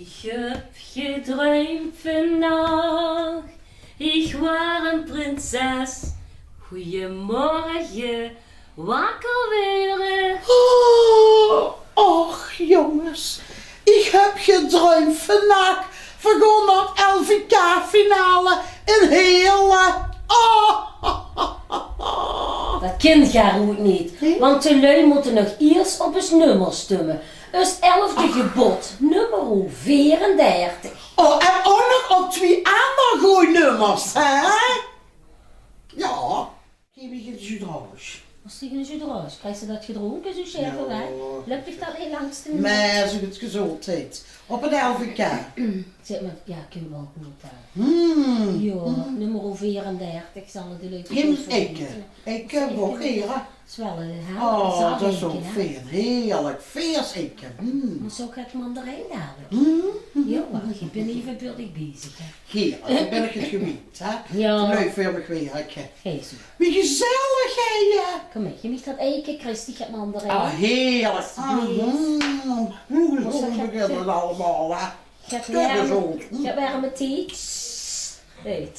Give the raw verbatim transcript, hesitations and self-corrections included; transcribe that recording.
Ich höb gedruimp vannach, ich waor ein prinses. Goeiemorge, wakker waere. Oh, och jonges, ich höb gedruimp vannach. Veer gaon nao 't L V K-finale in Heerle. Oh. Det kint gaar oet neet, want de lui mótte nog iers op us nummer stumme. Us elfde gebod, nummer veerendertig. Oh, en ouch nog op twie anger gooj nummers, hè? Jao, gaef mich ein jus d'orange. Waat is ein jus d'orange? Kriegs se det gedrónke, zoe sjerp, hè? Löp ich det neet langs de... Mer zoe good gezóndheid. Op 't L V K. Zèk mer, jao, kónne v'r ouch good aan. Jao, nummer veerendertig zal 't de leuke... Geef mich ein eike. Eike, wach, hie. Is waal ein... Oh, det is ouch fijn. Heerlik. Vers eike. Mer zoe get mandarijn dalik. Jao, wach, ich bön eve böttig bezig, hè. Hie, det bön ich gewend, hè. Jao. Leuk veur mich weer, hè. Wie gezellig, hè. Kóm, ich neem det eike, kriegs se get mandarijn. Ah, heerlik. Alsjeblieft. Hoe gezónd is det allemaol, hè? Get werm, get werm, Tiet. Hey.